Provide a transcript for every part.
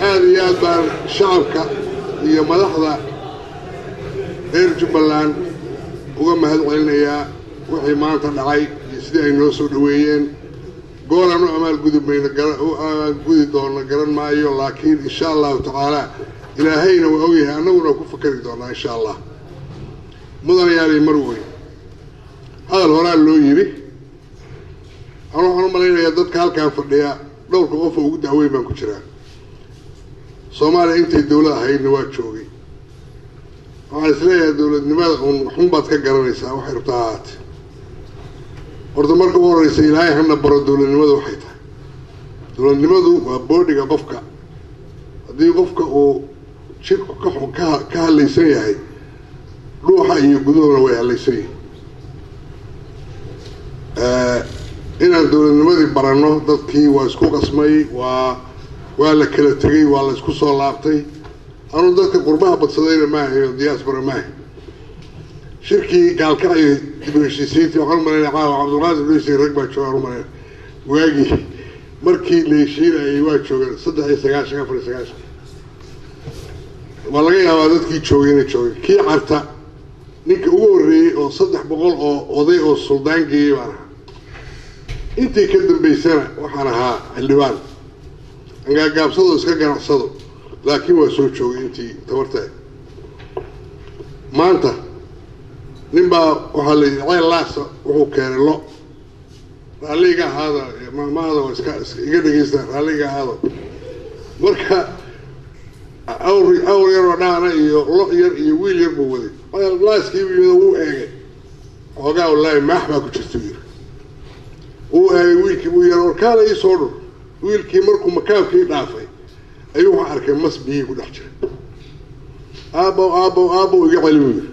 Aad iyo aad baan shacabka iyo madaxda reer Jubbaland uga mahad celinayaa wixii maanta dhacay iyo sidii ay noo soo dhoweeyeen. Goolaan u amaalgudi mayno, u amaalgudi doonno garan maayo, laakiin insha allahu tacaala ilaahayna waa ogyahay, annaguna waa ku fakari doonaa insha allah. Mudanayaalay mar weyn hadal horaa loo yidhi, anu waxaan u malaynayaa dadka halkaan fadhiya dhowrka qof oo ugu dacweyn baan ku jiraa. Soomaaliya intay dawlad ahaydna waa joogay. Waxaan isleeyahay dawladnimada uun waxun baad ka garanaysaa waxay rabtaa ahaate. Horta marka ugu horreysa ilaahay hana baro dawladnimadu waxay tahay. Dawladnimadu waa boodhiga qofka. Haddii qofka uu jidhku ka hadlaysan yahay, dhuuxa iyo guduhuna way hadlaysan yihiin. Inaan dawladnimadii baranno, dadkii waa isku qasmay, waa la kala tegey, waa la isku soo laabtay. Anuu dadka qurbaha badsadayna maahayn oo diaspora maahayn. Shirkii gaalkacyo dib u heshiisiintii waxaan u malaynaya caawa Cabdulqaadir Dhuysay rag baa joogaan u malaynaya. Waagii markii la heshiinayay waa joogeen 93, 94. Waa laga yaabaa dadkii joogay inay joogeen. Kii Carta ninka ugu horreeyey oo 300 oo oday oo suldaan geeyey baan ahaa. Intii ka dambaysana waxaan ahaa xildhibaan angaagaabsado iska ganacsado, laakiin waa soo joogay intii tabartae. Maanta nin baa waxaa la yidhi ceel laasa wuxuu keenay lo. Raalliga ahaada, maahmaahda waa iska iga dhegeysta, raalliga ahaada. Marka awr yaroo dhaana iyo lo yar iyo wiil yar buu waday. Ceel laaskii buu yimid, wuu eegay xoogaa, wallaahi maax baa ku jirta buu yidhi. Wuu eegay wiilkii, buu yar warkaala ii soo dhur. Wiilkii markuu makaabkii dhaafay ayuu wuxuu arkay mas biyihii ku dhex jira. Aabbow, aabbow, aabbow, iga celi buu yidhi.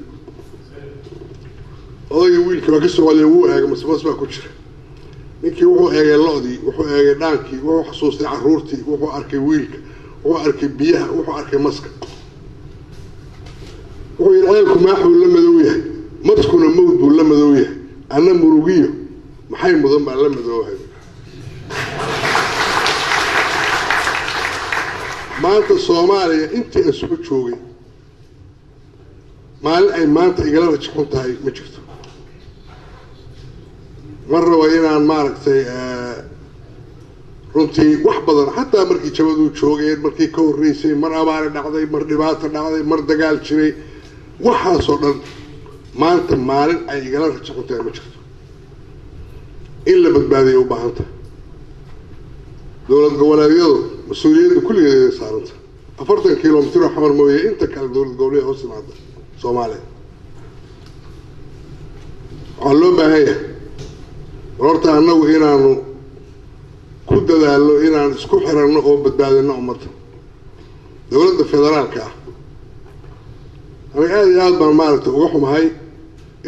Odaygii wiilkii waa ka soo celiya, wuu eegay, mas baa ku jira. Ninkii wuxuu eegay lo-dii, wuxuu eegay dhaankii, wuxuu xasuustay carruurtii, wuxuu arkay wiilka, wuxuu arkay biyaha, wuxuu arkay maska. Wuxuu yidhi ceelku maaxuu la madow yahay, maskuna mawd buu la madow yahay, anna murugiyo maxay mudan baan la madoobahay. Maanta Soomaaliya intii aan soo joogay maalin ay maanta igala rajaxun tahay ma jirto. Ma rabo inaan maaragtay runtii wax badan, xataa markii jabaduu joogeen, markii ka horreysay, mar abaari dhacday, mar dhibaato dhacday, mar dagaal jiray, waxaasoo dhan maanta maalin ay igala rajaxun tahay ma jirto. In la badbaadiya u baahan tahay. Dowlad goboleedyadu mas-uuliyadda kulligeed ay saaranta. 40 kilomitr oo Xamar mooye inta kale dowlad goboleed hoos timaada Soomaaliya. Waxaa loo baahan yahay war horta annagu inaanu ku dadaalno inaan isku xiranno oo badbaadino ummadda. Dowladda federaalka ah aniga aada iyo aad baan maaragtay uga xumahay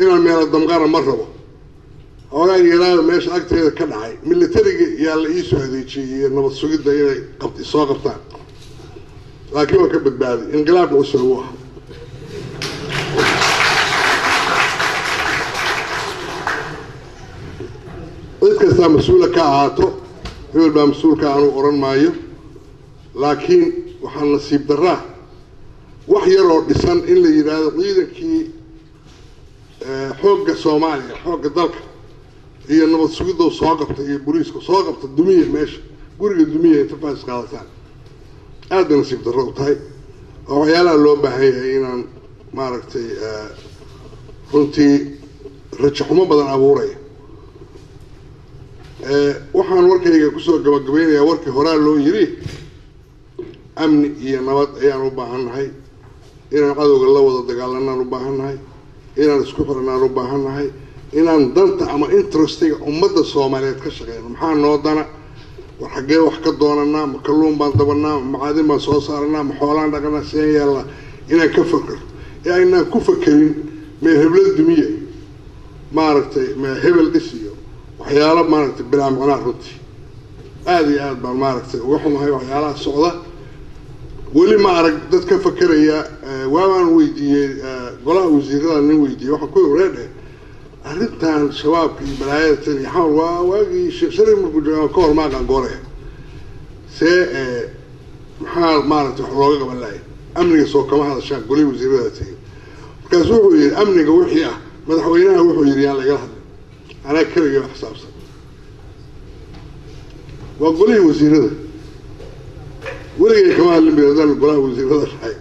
inaan meelo damqana ma rabo. Xoogaa yeelaada meesha agteeda ka dhacay, militariga yaa la iisoo adeejiyey iyo nabad sugidda inay soo qabtaan, laakiin waa ka badbaaday. Inqilaabka cusub uu ahaa. Cid kastaa mas-uula ka ahaato, hebel baa mas-uulka anuu odhan maayo, laakiin waxaa nasiib darraa wax yaroo dhisan in la yidhaahdo ciidankii xoogga Soomaaliya, xoogga dalka iyo nabad sugidoo soo qabta iyo boliiska soo qabta, dumiya meesha guriga, dumiya inta faas qaadataan. Aad bay nasiib darro u tahay. Oo waxyaalaha loo baahan yahay inaan maaragtay runtii rajaxumo badan abuuraya. Waxaan warkayga kusoo gabagabeynayaa warkii horaa loo yidhi, amni iyo nabad ayaan u baahan nahay, inaan cadowga la wada dagaalanaan u baahan nahay, inaan isku xiranaan u baahan nahay, inaan danta ama interestiga ummadda Soomaaliyeed ka shaqeyno. Maxaa noo dana? War xaggee wax ka doonanaa? Ma kalluun baan dabanaa? Ma macaadin baan soo saaranaa? Ma xoolaan dhaqanaa? Seen yeelnaa? Inaan ka fakero ee aynaan ku fakerin mee hebla dumiya iyo maaragtay mee hebel dhis iyo waxyaalo maaragtay bilaa macnaa. Runtii aada iyo aad baan maaragtay uga xumahay waxyaalaha socda. Weli ma arag dad ka fakeraya. Waabaan weydiiyey golaha wasiirada, nin weydiiyey, waxaan ku reedhe arrintan shabaabka iyo balaayada tan iyo Xamar waa waagii Sheekh Shariif markuu jooga ka hor maaqan gooraya see Maxaa maaragtay wax looga qaban lahay amniga? Soo kama hadashaan golihii wasiirada tihiin. Markaasuu wuxuu yidhi amniga wixii ah madaxweynaha wuxuu yidhi yaan lagala hadlin, anaa keligay wax xisaabsan. Waa golihii wasiirada, weligay kama hadlin bay haddaan golaha wasiirada dhahay.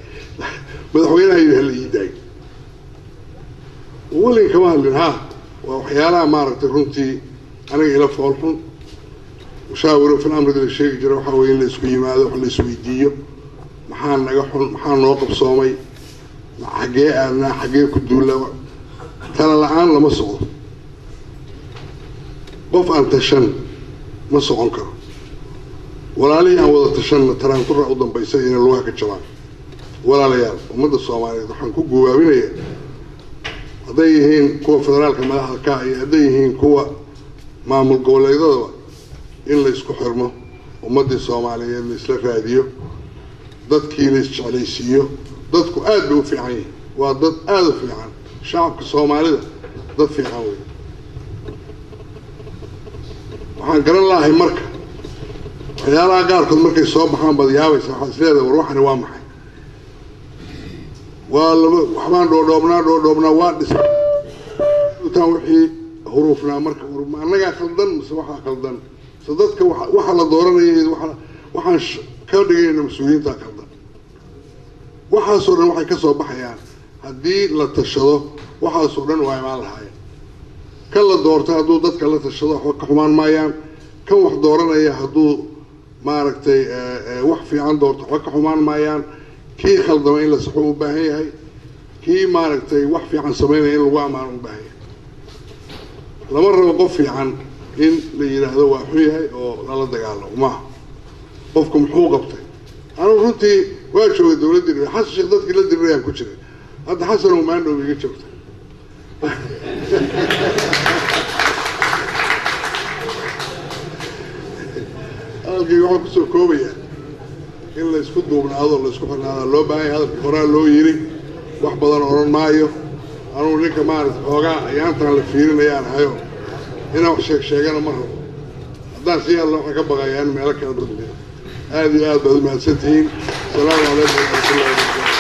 Madaxweynaha yidhi hala ii daayo, weligay kama hadlin. Ha, waa waxyaalaha maaragtay runtii aniga ila fool xun. Mushaawiro fil amrida la sheegi jira waxaa weye in la isku yimaado, wax la isweydiiyo, maxaa naga xun, maxaa noo qabsoomay, xaggee aadnaa, xaggee ku duulla. Tala la-aan lama socdo, qof aan tashan ma socon karo. Walaalihii aan wada tashanna taraantura u dambaysa inay lugaha ka jabaan. Walaalayaal, ummadda Soomaaliyeed waxaan ku guwaabinayaa, hadday yihiin kuwa federaalka madaxda ka iyo hadday yihiin kuwa maamul goboleedyadaba, in la isku xirmo, ummaddii Soomaaliyeed la isla raadiyo, dadkii la isjeclaysiiyo. Dadku aad bay u fiican yihiin, waa dad aada u fiican. Shacabka Soomaalida dad fiican wey. Waxaan garan lahay marka waxyaalaha qaarkood markay soo baxaan baad yaabaysa, waxaad is leedahay war waxani waa maxay? Waa laba waxbaan dhoodhoobnaa waa dhis taan wixii huruufnaa. Marka annagaa khaldan mise waxaa khaldan mise dadka waxa la dooranaya waxaan ka dhigayna mas-uuliyiintaa khaldan? Waxaasoo dhan waxay ka soo baxayaan haddii la tashado, waxaasoo dhan waa imaan lahaayeen. Kan la doorta hadduu dadka la tashado waxba ka xumaan maayaan, kan wax dooranaya hadduu maaragtay wax fiican doorto waxba ka xumaan maayaan. Kii khaldama in la saxo u baahan yahay, kii maaragtay wax fiican samaynaya in lagu ammaano u baahan yahay. Lama rabo qof fiican in la yidhaahdo waa xun yahay oo lala dagaalamo. Maaha qofku muxuu qabtay. Anugu runtii waa joogay dawladdii Xasan Sheekh, dadkii la dirirayaan ku jiray. Hadda Xasan oo maandhow iga joogtay. Hadalkayga waxaan kusoo koobayaa in la isku duubnaado, la isku xirnaada loo baahan yahay. Hadalkii horaa loo yiri, wax badan odhan maayo. Anugu ninka maaragtay xoogaa ayaantaan la fiirinayaan hayo, inaan wax sheeg sheegana ma rabo. Haddaan sii hadlo waxaan ka baqayaa in meelo kala dambeeyo. Aada iyo aad baad umahadsan tihiin. Asalaamu calaykum waraxmatullahi wabarakatu.